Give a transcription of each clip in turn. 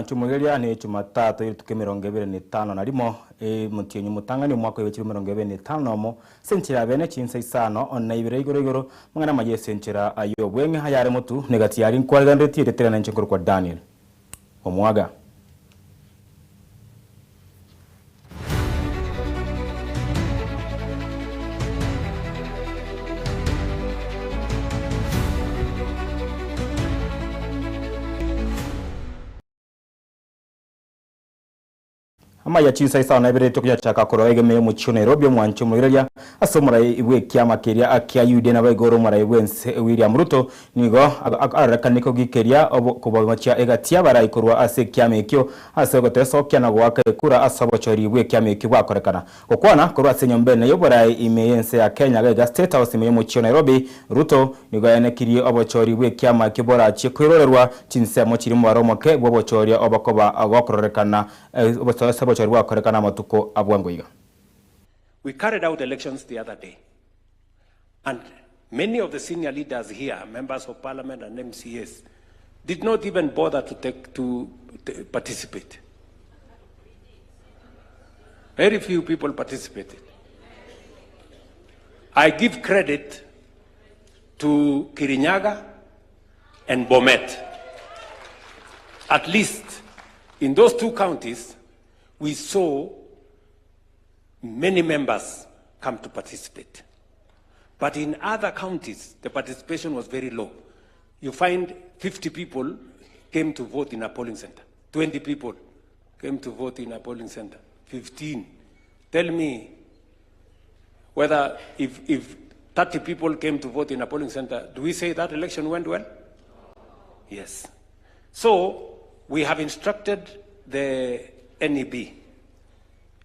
Omwanchi omoigereria ne Jumatatu y'rituko 25 na rimo, omotienyi omotang'ani omwaka oyo chilifu 25 na omo, ase enchera ya bene chinsa isano na ibere igoro igoro, amang'ana amaya ase enchera y'obweng'e ayare motu, na egati yaria nkwariganderetie erieta riane inche nkorokwa Daniel Omwaga. Amaya chinsa isano na ibere tokoyachaka korwa egeme y'omochie o Nairobi omwanche omoireria ase omorai bw'ekiama keria kia UDA naboigo ore omorai bw'ense William Ruto Nigo arorekane kogikeria kobomochia egati y'abarai korwa ase ekiama ekio ase ogotesokia na goaka ekura ase obochori bw'ekiama ekio bwakorekana. Gokwana korwa ase enyomba ene y'oborai ime y'ense ya Kenya gaiga State House ime y'omochie o Nairobi, Ruto nigo aenekirie obochori bw'ekiama ekio borachie koirorerwa chinsemo chiria omobaro omoke bw'obochoria obokoba gokororekana ase obochori bwakorekana amatuko a bwango iga. We carried out elections the other day and many of the senior leaders here, members of parliament and MCAs, did not even bother to take to, to participate. Very few people participated. I give credit to Kirinyaga and Bomet. At least in those two counties, we saw many members come to participate. But in other counties, the participation was very low. You find 50 people came to vote in a polling center, 20 people came to vote in a polling center, 15. Tell me whether if, if 30 people came to vote in a polling center, do we say that election went well? Yes. So we have instructed the NEB,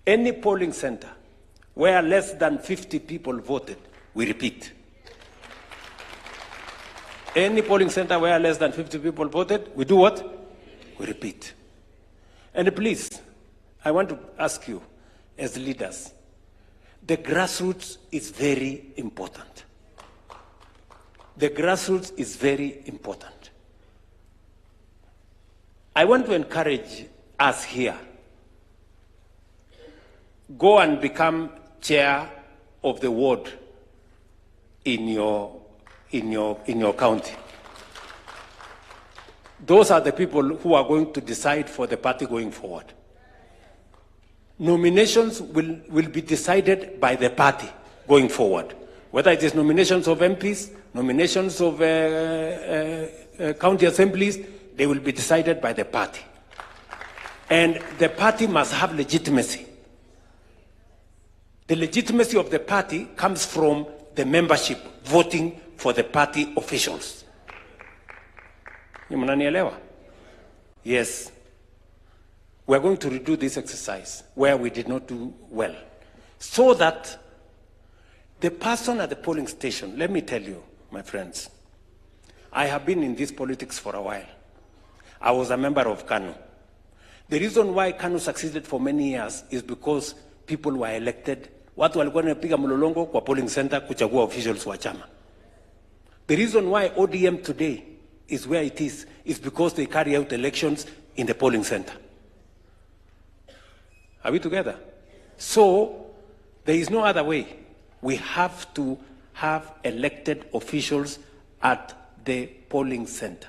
any polling center where less than 50 people voted, we repeat. Any polling center where less than 50 people voted, we do what? We repeat. And please, I want to ask you as leaders, the grassroots is very important. The grassroots is very important. I want to encourage us here. Go and become chair of the ward in your, in your, in your county. Those are the people who are going to decide for the party going forward. Nominations will, will be decided by the party going forward. Whether it is nominations of MPs, nominations of uh, uh, uh, county assemblies, they will be decided by the party. And the party must have legitimacy. The legitimacy of the party comes from the membership voting for the party officials. Ni mnanielewa? Yes. We are going to redo this exercise where we did not do well. So that the person at the polling station, let me tell you, my friends, I have been in this politics for a while. I was a member of KANU. The reason why KANU succeeded for many years is because people were elected. Watu walikuwa wanapiga mlolongo kwa polling center kuchagua officials wa chama. The reason why ODM today is where it is is because they carry out elections in the polling center. Are we together? So there is no other way. We have to have elected officials at the polling center.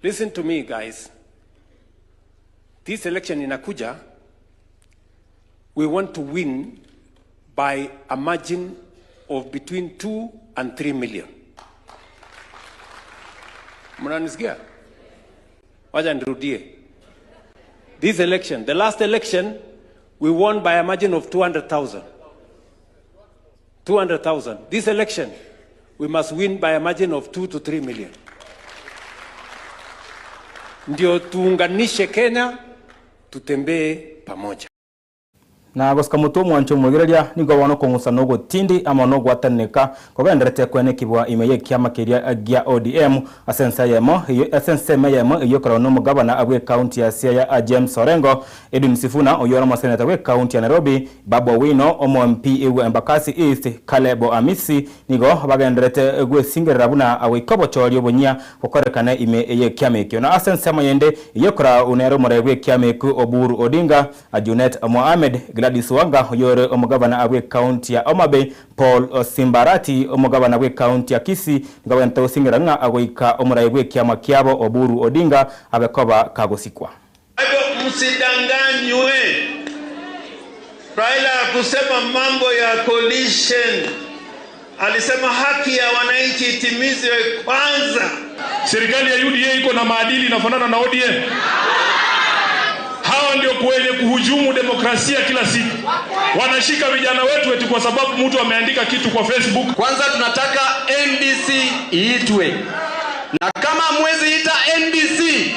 Listen to me, guys. This election inakuja, we want to win by a margin of between 2 and 3 million. Mnanisikia? Wacha nirudie. This election, the last election, we won by a margin of 200,000. 200,000. This election, we must win by a margin of 2 to 3 million. Ndio tuunganishe Kenya, tutembee pamoja. Na gosika motwe omwancho omoigereria, nigo bono okong'usa na ogotindi amo nogwatananeka kogendererete kwenekigwa ime y'ekiama keria gia ODM ase ense eyemo eyio ase ensemo eyemo eyio ekoragwa nomogabana bw'ekaunti ya Siaya James Orengo, Edwin Sifuna oyio ore omoseneta bw'ekaunti ya Nairobi, Babu Owino omo MP bwa Embakasi East, Caleb Amisi nigo bagendererete gwesingerera buna goika obochori obonyia bokorekane ime y'ekiama ekio. Na ase ensemo yende eyio ekoragwa nere omorai bw'ekiama ekio Oburu Odinga, Junet Mohamed, Gladys Wanga oyore omogabana bw'ekaunti ya Homa Bay, Paul Simbarati omogabana bw'ekaunti ya Kisii nigo bagwenerete gosingera ng'a goika omorai bw'ekiama kiabo Oburu Odinga abe koba kagosikwa. Kwa hivyo msidanganywe. Raila hakusema mambo ya coalition, alisema haki ya wananchi itimizwe kwanza. Serikali ya UDA iko na maadili inafanana na ODM. Hawa ndio wenye kuhujumu demokrasia kila siku. Wanashika vijana wetu eti kwa sababu mtu ameandika kitu kwa Facebook. Kwanza tunataka NDC iitwe, na kama mwezi ita NDC,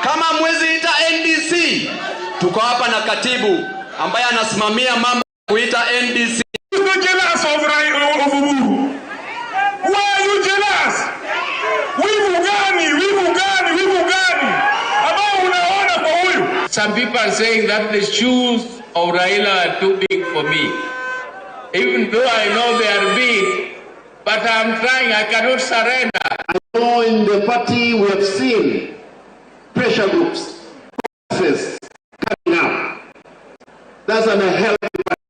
kama mwezi ita NDC, tuko hapa na katibu ambaye anasimamia mambo kuita NDC. Jealous of of Uhuru. Why are you jealous? Wivu gani? Wivu gani? Wivu gani ambao unaona kwa huyu? Some people are saying that the shoes of Raila are too big for me. Even though I know they are big, but I'm trying, I cannot surrender. I know in the party we have seen pressure groups, forces coming up. That's an unhealthy party.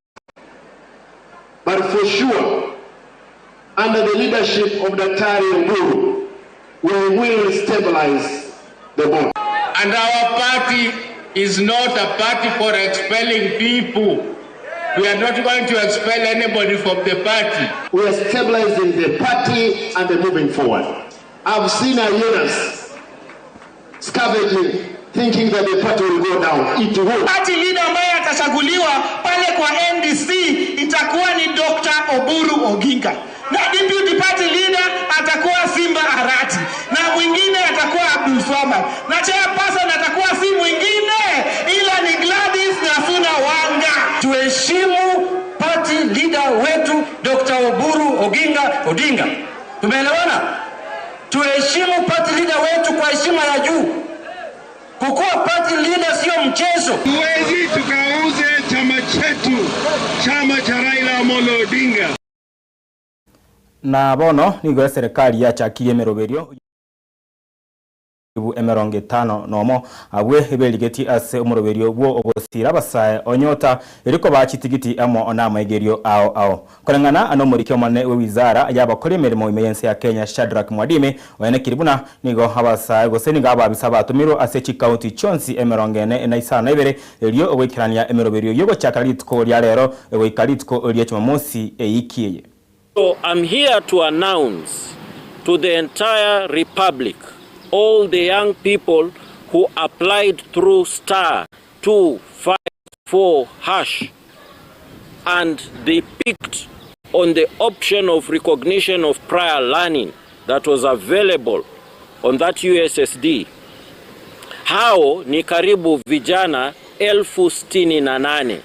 But for sure, under the leadership of Daktari Oburu, we will stabilize the board. And our party is not a party for expelling people. We are not going to expel anybody from the party. We are stabilizing the party and moving forward. I've seen hyenas scavenging, thinking that the party will go down. It won't. Party leader ambaye atachaguliwa pale kwa NDC itakuwa ni Dr. Oburu Oginga, na deputy party leader atakuwa Simba Arati, na mwingine atakuwa Abdul Swamad, na chairperson atakuwa si mwingine ila ni Gladys Nafuna Wanga. Tuheshimu party leader wetu Dr. Oburu Oginga Odinga. Tumeelewana? Tuheshimu party leader wetu kwa heshima ya juu. Kukuwa party leader sio mchezo. Huwezi tukauze chama chetu, chama cha Raila Amolo Odinga. Na bono nigo eserekari yachakirie emeroberio emerongo etano nomo abwe eberigeti ase omoroberio bwo ogosira abasae onyota eriko bachitigiti amo namaigerio ao ao koreng'ana ano omoriki omonene we wizara yabakora emeremo ime y'ense ya Kenya Shadrack Mwadime oenekiri buna nigo abasae gose nigo ababisa batumirwe ase chikaunti chionsi emerongo ene na isano na ibere erio ogoikerania emeroberio yogochaka rituko ria rero egoika rituko ria Jumamosi eyiki eye. So I'm here to announce to the entire republic, all the young people who applied through star 254 hash and they picked on the option of recognition of prior learning that was available on that USSD. Hao ni karibu vijana elfu sitini na nane,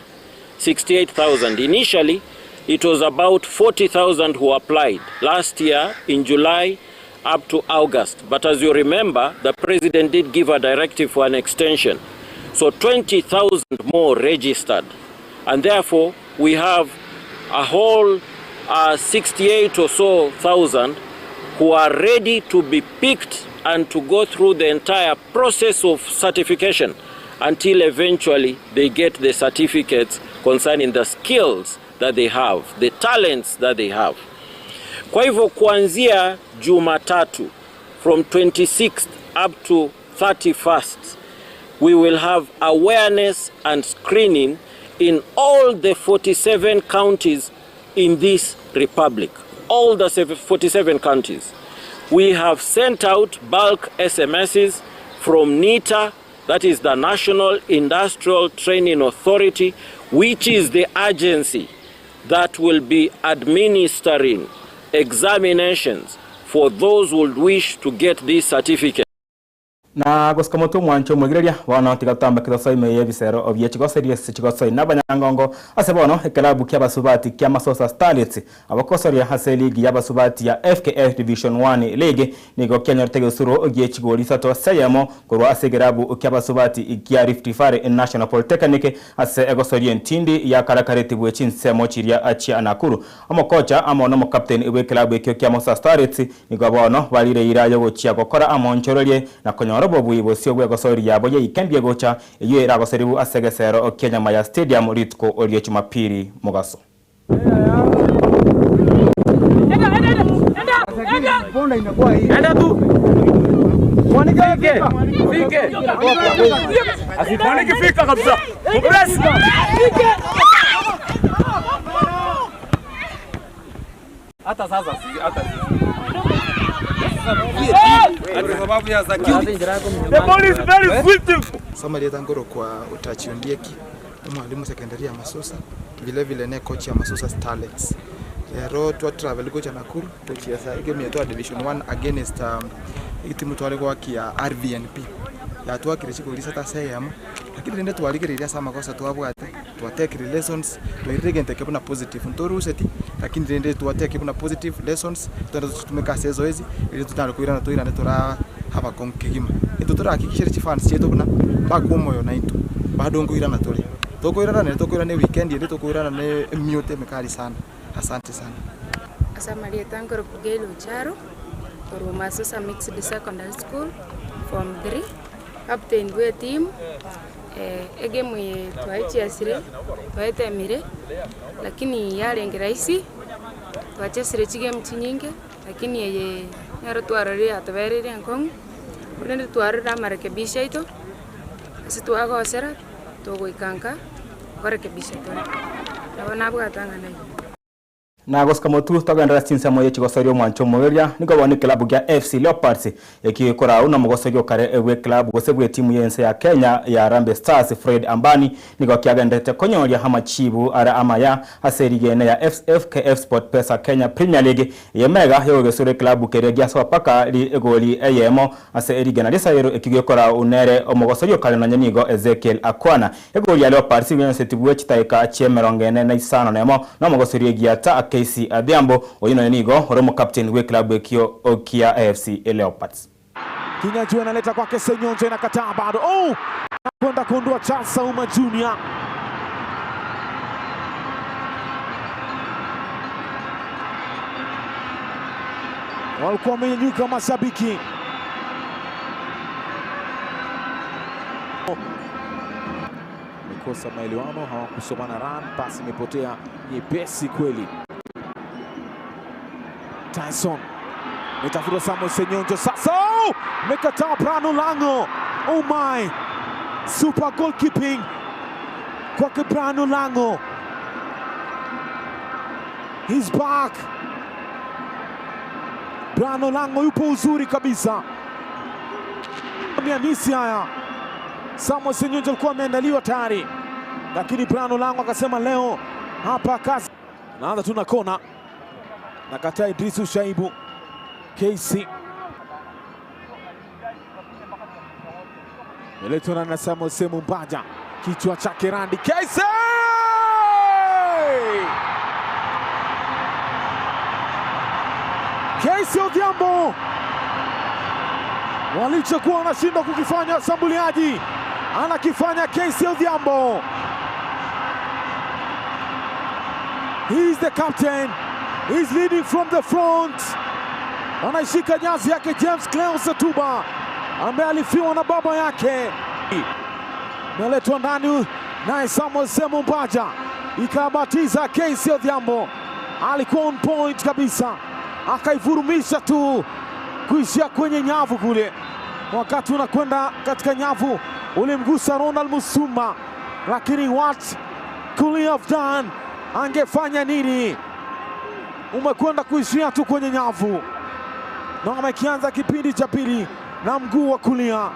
68,000. Initially, it was about 40,000 who applied last year in July up to August. But as you remember, the president did give a directive for an extension. So 20,000 more registered. And therefore, we have a whole 68 or so thousand who are ready to be picked and to go through the entire process of certification until eventually they get the certificates concerning the skills that they have, the talents that they have. Kwa hivyo kuanzia Jumatatu from 26th up to 31st we will have awareness and screening in all the 47 counties in this republic. All the 47 counties. We have sent out bulk SMSs from NITA, that is the National Industrial Training Authority, which is the agency that will be administering examinations for those who would wish to get this certificate. Na gosika motwe omwancho omwegereria, bono tiga totamboke tosoe ime y'ebisero bie chigoseria ase chigosoi nabanyangongo ase bono ekelabu ki'abasubati kia Masosa Starlets abakosoria ase eligi y'abasubati ya FKF Division One League nigo kianyorete egesuro gie chigoli isato ase eyemo korwa ase ekerabu ki'abasubati kia Rift Valley National Polytechnic ase egosoria entindi yakarakaretigwe chinsemo chiria chia Nakuru. Omokocha amo nomokapteni bw'ekelabu ekio kia Mosa Starlets nigo bono barire eira y'ogochia gokora amonchorerie na konyora obobui bosio bw'egosori yabo y'eikendi egocha, eyio eragoserigwe ase egesero kia Nyamaya Stadium rituko rie Jumapili mogaso. Samarieta nkorokwa Otachi Ondieki, omwalimu secondary ya Masosa, vile vile ne coach ya Masosa Starlets. Rero twa travel gocha Nakuru gochiesa egame yaito ya division one against etimu tware goakia RVNP. Yatwakire chigori isato ase eyemo, lakini rende twarigereiri ase amagoso twabwate. Twatekire lessons, twairire egento eke buna positive, ntoruseti lakini rende twateke buna positive lessons, togende tochitumeke ase ezoezi, erio totare koirana toirane toraa abakong'u kegima. Intwe torahakikishere chifans chiaito buna mbakwe omoyo naintwe, bado nkoirana tore. Tokoirana nere tokoirana eweekend ende tokoirana na emioto emekari sana. Asante sana. Ase amarieta nkorokwa Gail Ocharo, korwa Masusa Mixed Secondary School, form three, captain bwe etimu, egemu eye twaechiesire, twaetemire, lakini yarenge rahisi, twachesire chigemu chinyinge, lakini eye nero twarorire yatobereire enkong'u, korende twarorire amarekebisho aito, ase twagosera, togoika nka, nkorekebisha tore. Nabo nabwate ang'ana ayio. Na gosika motwe togenderere ase chinsemo ye chigosoria omwancho omoeria, nigo bono ekilabu gia AFC Leopards ekio gekorau na omogosoria okare bw'ekilabu gose bw'etimu y'ense ya Kenya ya Harambee Stars Fred Ambani nigo kiagenderete konyoria amachibu are amaya ase erigene ya FKF SportPesa Kenya Premier League eye mega yogogesura ekilabu keria gia Sofapaka egoli eyemo ase erigena ri'esaero ekio gekorau nere omogosoria okare nonye nigo Ezekiel Akwana Egori ya Leopards nigo yonsetigwe chidakika chi'emerongo ene na isano nemo n'omogosoria egiata Casey Adhiambo, oyio nonya nigo ore omokapteni bw'ekilabu ekio kia AFC Leopards. Kinyanjui analeta kwake Senyonjo inakataa bado. Oh! Kwenda kuondoa Charles Sauma Junior. Walikuwa wamenyanyuka mashabiki. Amekosa maelewano, hawakusomana run, pasi imepotea nyepesi kweli. Tyson metafuta Samuel Senyonjo sasa, oh! mekataa Brano Lango. Oh my, super goalkeeping kwake Brano Lango. He's back. Brano Lango yupo uzuri kabisa. Miamisi haya Samuel Senyonjo alikuwa ameandaliwa tayari, lakini Brian Olango akasema leo hapa kazi. Naanza tu na kona, nakataa Idrisu Shaibu KC meletwa na Samuel Semu Mbaja, kichwa chake Randi KC KC Odhiambo walichokuwa wanashindwa kukifanya washambuliaji anakifanya KC Odhiambo. He is the captain. He's leading from the front. Anaishika nyazi yake James Cleus Atuba ambaye alifiwa na baba yake. Meletwa ndani naye Samuel Semu Mbaja ikabatiza KC Odhiambo, alikuwa on point kabisa, akaivurumisha tu kuishia kwenye nyavu kule. Wakati unakwenda katika nyavu ulimgusa Ronald Musumba, lakini what could he have done? Angefanya nini? Umekwenda kuishia tu kwenye nyavu, na amekianza kipindi cha pili na mguu wa kulia.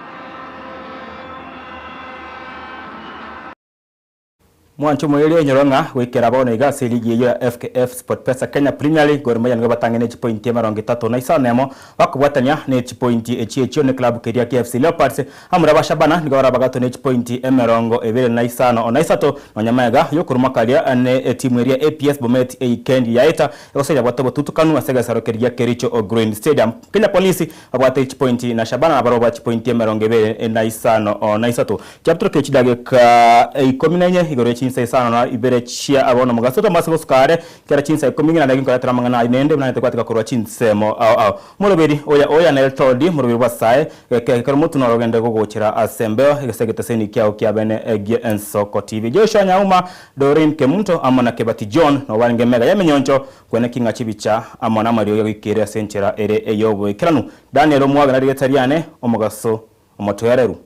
Mwanche omoerio enyoro ng'a goikera bono iga ase eligi eyio ya FKF SportPesa Kenya Premier League, Gor Mahia nigo batang'e ne chipointi emerongo etato na isano nemo bakobwatania ne chipointi echi echio ne club keria kia FC Leopards. Amura ba Shabana nigo barabagatwe ne chipointi emerongo ebere na isano na isato nonya magega yokoruma karia ne etimu eria APS Bomet eikendi yaeta egosoria bwate obotutukanu ase egesero keria Kericho Green Stadium. Kenya Police Babwate chipointi na Shabana nabarabwo ba chipointi 25 na isato. Chiabutoroke chidageka ikomi na inye igoro ye chinsa isano na ibere chia bono mogaso. Tomase gosuka are kera chinsa ikomi ng'ina naki nkoretera amang'ana ayio naende buna nete korwa chinsemo ao ao. Moroberi oya oya Neltodi, moroberi bw'Asae, geke ekero motu noro ogende gogochera ase embeo, egese egeteseni kiao kia bene gie Ensoko TV. Joshua Nyauma, Doreen Kemunto amo na Kebati John nabo barenge mega y'emenyoncho Kweneki ng'a chibicha amo namariogi agoikeire ase enchera ere ey'oboikeranu. Daniel omwagena rigetsa riane, omogaso omotoereru.